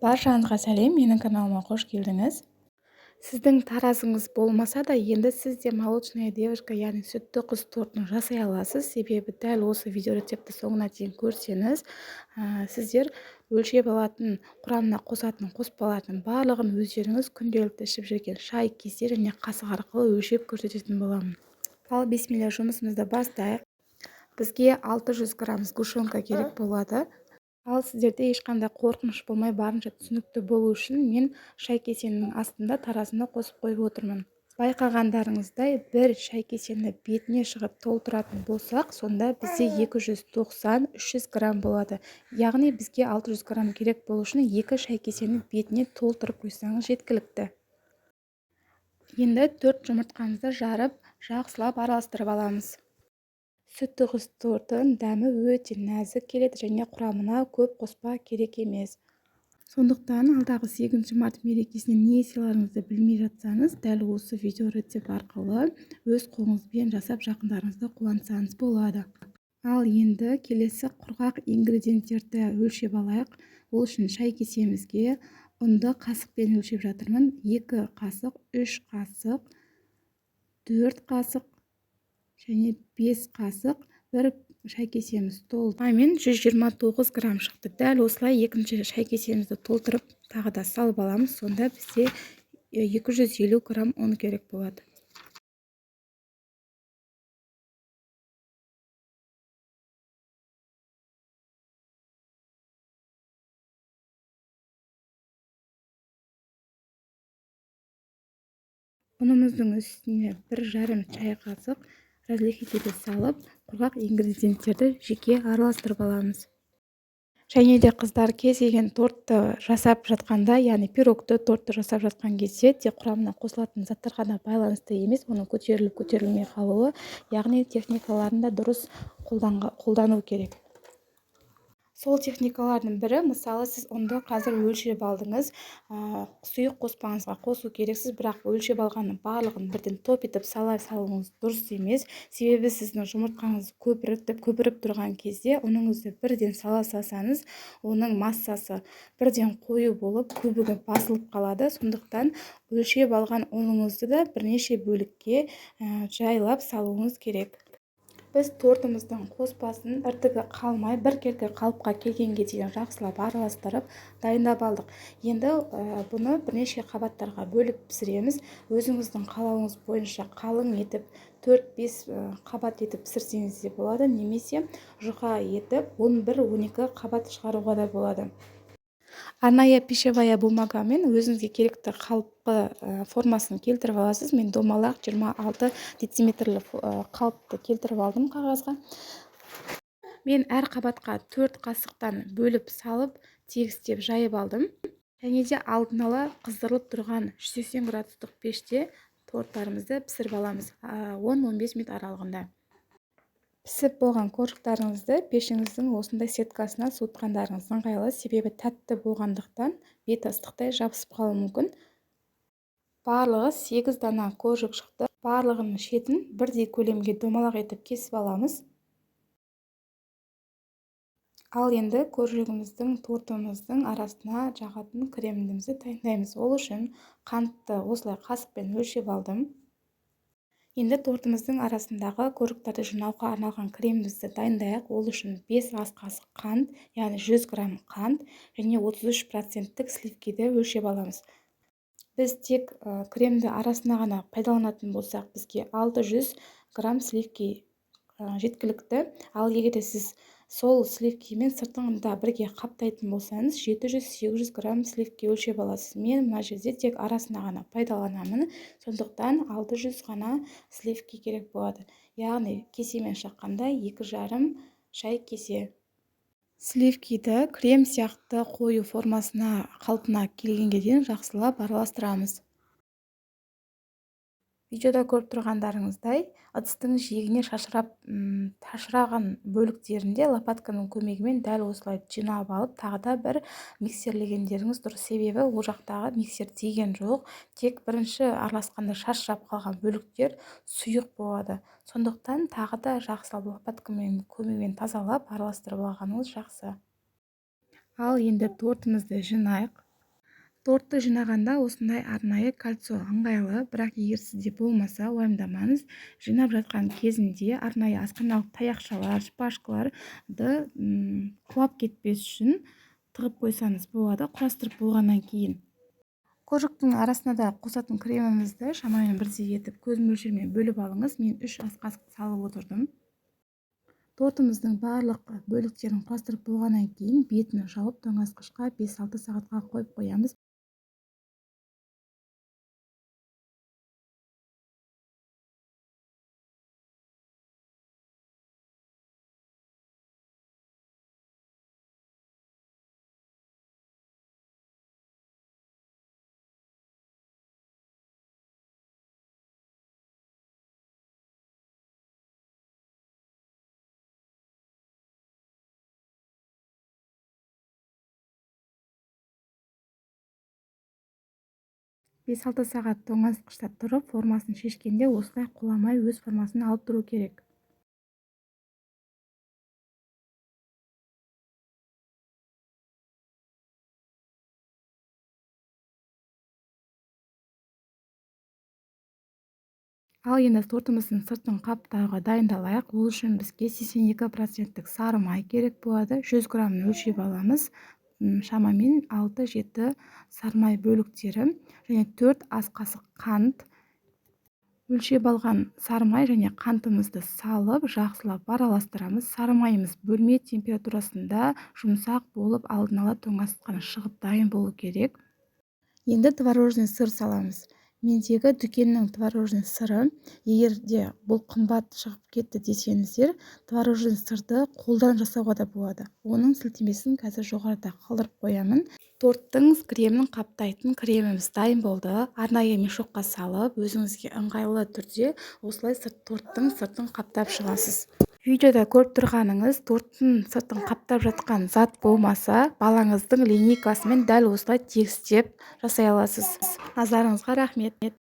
Баршаңызға сәлем, менің каналыма қош келдіңіз. Сіздің таразыңыз болмаса да, енді сіз де молочная девушка, яғни сүтті қыз тортын жасай аласыз. Себебі дәл осы видеорецептті соңына дейін көрсеңіз, сіздер өлшеп алатын, құрамына қосатын қоспалардың барлығын өздеріңіз күнделікті ішіп жүрген шай, кесе және қасық арқылы өлшеп көрсететін боламын. Ал бисмилля, жұмысымызды бастайық. Бізге 600 грамм сгущенка керек болады. Ал сіздерде ешқандай қорқыныш болмай, барынша түсінікті болу үшін мен шай кесенің астында таразыны қосып қойып отырмын. Байқағандарыңыздай, бір шай кесені бетіне шығып толтыратын болсақ, сонда бізде 290-300 грамм болады. Яғни бізге 600 грамм керек болу үшін 2 шай кесені бетіне толтырып қойсаңыз жеткілікті. Енді 4 жұмыртқамызды жарып, жақсылап араластырып аламыз. Сүтті қыз тортының дәмі өте нәзік келеді және құрамына көп қоспа керек емес. Сондықтан алдағы 8 март мерекесіне не сыйларыңызды білмей жатсаңыз, дәл осы видеорецепт арқылы өз қолыңызбен жасап жақындарыңызды қуантсаңыз болады. Ал енді келесі құрғақ ингредиенттерді өлшеп алайық. Ол үшін шай кесемізге ұнды қасықпен өлшеп жатырмын. 2 қасық, 3 қасық, 4 қасық және 5 қасық бір шай кесеміз толды. Мен 129 грамм шықты. Дәл осылай екінші шай кесемізді толтырып тағы да салып аламыз. Сонда бізде 250 грамм ұн керек болады. Ұнымыздың үстіне 1,5 шай қасық разрыхлительді салып, құрғақ ингредиенттерді жеке араластырып аламыз. Және де қыздар, кез келген тортты жасап жатқанда, яғни пирогты, тортты жасап жатқан кезде тек құрамына қосылатын заттарға ғана байланысты емес, оның көтеріліп көтерілмей қалуы, яғни техникаларын да дұрыс қолдану керек. Сол техникалардың бірі, мысалы, сіз ұнды қазір өлшеп алдыңыз, сұйық қоспаңызға қосу керексіз, бірақ өлшеп алғанның барлығын бірден топ етіп сала салуыңыз дұрыс емес. Себебі сіздің жұмыртқаңыз көпіріп тұрған кезде ұныңызды бірден сала салсаңыз, оның массасы бірден қою болып, көбігі басылып қалады. Сондықтан өлшеп алған ұныңызды да бірнеше бөлікке жайлап салуыңыз керек. Біз тортымыздың қоспасын іртігі қалмай, біркелкі қалыпқа келгенге дейін жақсылап араластырып, дайындап алдық. Енді бұны бірнеше қабаттарға бөліп пісіреміз. Өзіңіздің қалауыңыз бойынша қалың етіп төрт-бес қабат етіп пісірсеңіз де болады, немесе жұқа етіп он бір-он екі қабат шығаруға да болады. Арнайы пищевая бумагамен өзіңізге керекті қалыпқы формасын келтіріп аласыз. Мен домалақ 26 дециметрлі қалыпты келтіріп алдым қағазға. Мен әр қабатқа 4 қасықтан бөліп салып, тегістеп жайып алдым. Және де алдын ала қыздырылып тұрған 180 градустық пеште торттарымызды пісіріп аламыз, он-он бес минут аралығында. Пісіп болған коржиктарыңызды пешіңіздің осындай сеткасына суытқандарыңыз ыңғайлы, себебі тәтті болғандықтан беті ыстықтай жабысып қалуы мүмкін. Барлығы 8 дана коржик шықты. Барлығының шетін бірдей көлемге домалақ етіп кесіп аламыз. Ал енді коржигіміздің, тортымыздың арасына жағатын кремімізді дайындаймыз. Ол үшін қантты осылай қасықпен өлшеп алдым. Енді тортымыздың арасындағы коржиктарды жинауға арналған кремімізді дайындайық. Ол үшін 5 ас қасық қант, яғни 100 грамм қант және отыз үш проценттік сливкиді өлшеп аламыз. Біз тек кремді арасына ғана пайдаланатын болсақ, бізге 600 грамм сливки жеткілікті. Ал егер де сіз сол сливкимен сыртын да бірге қаптайтын болсаңыз, жеті жүз, сегіз жүз грамм сливки өлшеп аласыз. Мен мына жерде тек арасына ғана пайдаланамын, сондықтан 600 ғана сливки керек болады. Яғни кесемен шаққанда екі жарым шай кесе. Сливкиді крем сияқты қою формасына қалпына келгенге дейін жақсылап араластырамыз. Видеода көріп тұрғандарыңыздай, ыдыстың жиегіне шашыраған бөліктерінде лопатканың көмегімен дәл осылай жинап алып, тағы да бір миксерлегендеріңіз дұрыс. Себебі ол жақтағы миксер тиген жоқ, тек бірінші араласқанда шашырап қалған бөліктер сұйық болады. Сондықтан тағы да жақсылап лопаткамен көмегімен тазалап араластырып алғаныңыз жақсы. Ал енді тортымызды жинайық. Тортты жинағанда осындай арнайы кольцо ыңғайлы, бірақ егер сізде болмаса, уайымдамаңыз. Жинап жатқан кезінде арнайы асханалық таяқшалар, шпажкаларды құлап кетпес үшін тығып қойсаңыз болады, құрастырып болғаннан кейін. Коржиктің арасына да қосатын кремімізді шамамен бірдей етіп көз мөлшерімен бөліп алыңыз. Мен 3 ас қасық салып отырдым. Тортымыздың барлық бөліктерін құрастырып болғаннан кейін бетін жауып тоңазытқышқа 5-6 сағатқа қойып қоямыз. 5-6 сағат тоңазытқышта тұрып, формасын шешкенде осылай құламай өз формасын алып тұру керек. Ал енді тортымыздың сыртын қаптауға дайындалайық. Ол үшін бізге 82% сары май керек болады. 100 граммын өлшеп аламыз. Шамамен 6-7 сары май бөліктері және 4 ас қасық қант. Өлшеп алған сары май және қантымызды салып, жақсылап араластырамыз. Сары майымыз бөлме температурасында жұмсақ болып, алдын ала тоңазытқыштан шығып дайын болу керек. Енді творожный сыр саламыз. Мендегі дүкеннің творожный сыры, егер де бұл қымбат шығып кетті десеңіздер, творожный сырды қолдан жасауға да болады. Оның сілтемесін қазір жоғарыда қалдырып қоямын. Торттың кремін қаптайтын креміміз дайын болды. Арнайы мешокқа салып, өзіңізге ыңғайлы түрде осылай торттың сыртын қаптап шығасыз. Видеода көріп тұрғаныңыз торттың сыртын қаптап жатқан зат болмаса, балаңыздың линейкасымен дәл осылай тегістеп жасай аласыз. Назарыңызға рахмет.